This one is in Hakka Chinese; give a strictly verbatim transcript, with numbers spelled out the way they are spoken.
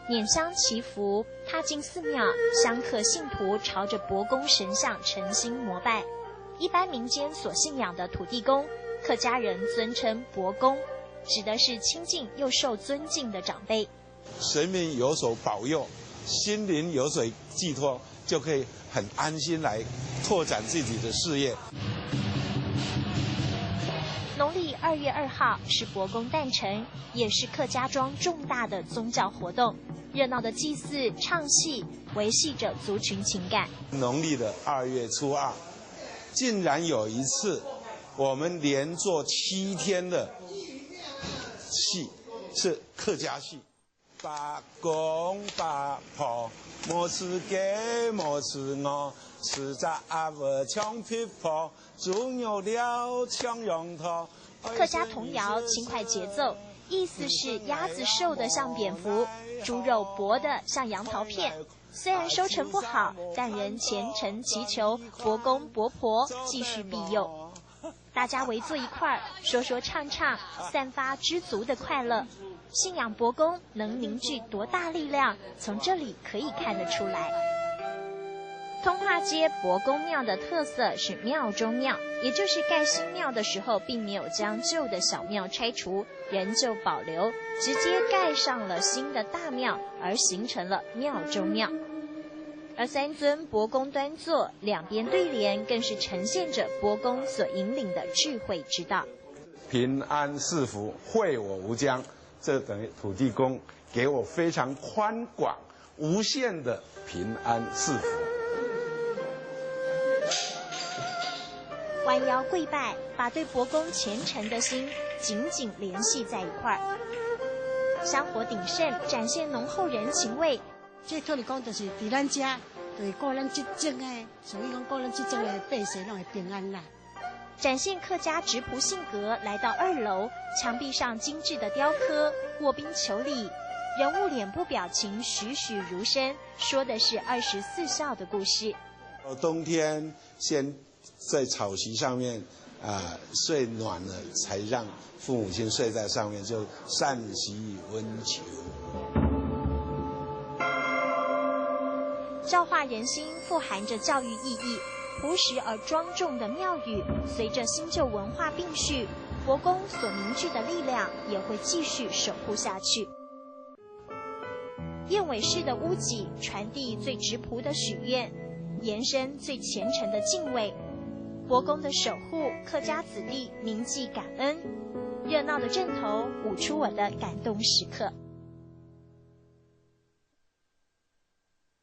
拈香祈福，踏进寺庙，香客信徒朝着伯公神像诚心膜拜。一般民间所信仰的土地公，客家人尊称伯公，指的是亲近又受尊敬的长辈。神明有所保佑，心灵有所寄托，就可以很安心来拓展自己的事业。农历二月二号是伯公诞辰，也是客家庄重大的宗教活动。热闹的祭祀、唱戏，维系着族群情感。农历的二月初二，竟然有一次，我们连做七天的戏，是客家戏。伯公伯婆，無事个無事我，四隻鴨仔像皮婆，豬肉了像羊駝。客家童謠轻快节奏，意思是鸭子瘦得像蝙蝠，猪肉薄得像杨桃片。虽然收成不好，但仍虔诚祈求伯公伯婆继续庇佑。大家围坐一块儿，说说唱唱，散发知足的快乐。信仰伯公能凝聚多大力量，从这里可以看得出来。通化街伯公庙的特色是庙中庙，也就是盖新庙的时候，并没有将旧的小庙拆除，仍旧保留，直接盖上了新的大庙，而形成了庙中庙。而三尊伯公端坐，两边对联，更是呈现着伯公所引领的智慧之道。平安赐福，惠我无疆，这等于土地公给我非常宽广、无限的平安赐福。弯腰跪拜，把对伯公虔诚的心紧紧联系在一块儿。香火鼎盛，展现浓厚人情味。这可以讲就是在咱遮，就是顾咱执政的，所以讲顾咱执政的百姓拢会平安啦。展现客家质朴性格，来到二楼，墙壁上精致的雕刻、卧冰求鲤，人物脸部表情栩栩如生，说的是二十四孝的故事。冬天先在草席上面啊睡暖了，才让父母亲睡在上面，就善习温酒。教化人心，富含着教育意义。朴实而庄重的庙宇，随着新旧文化并蓄，伯公所凝聚的力量也会继续守护下去。燕尾式的屋脊传递最质朴的许愿，延伸最虔诚的敬畏。伯公的守护，客家子弟铭记感恩。热闹的阵头，舞出我的感动时刻。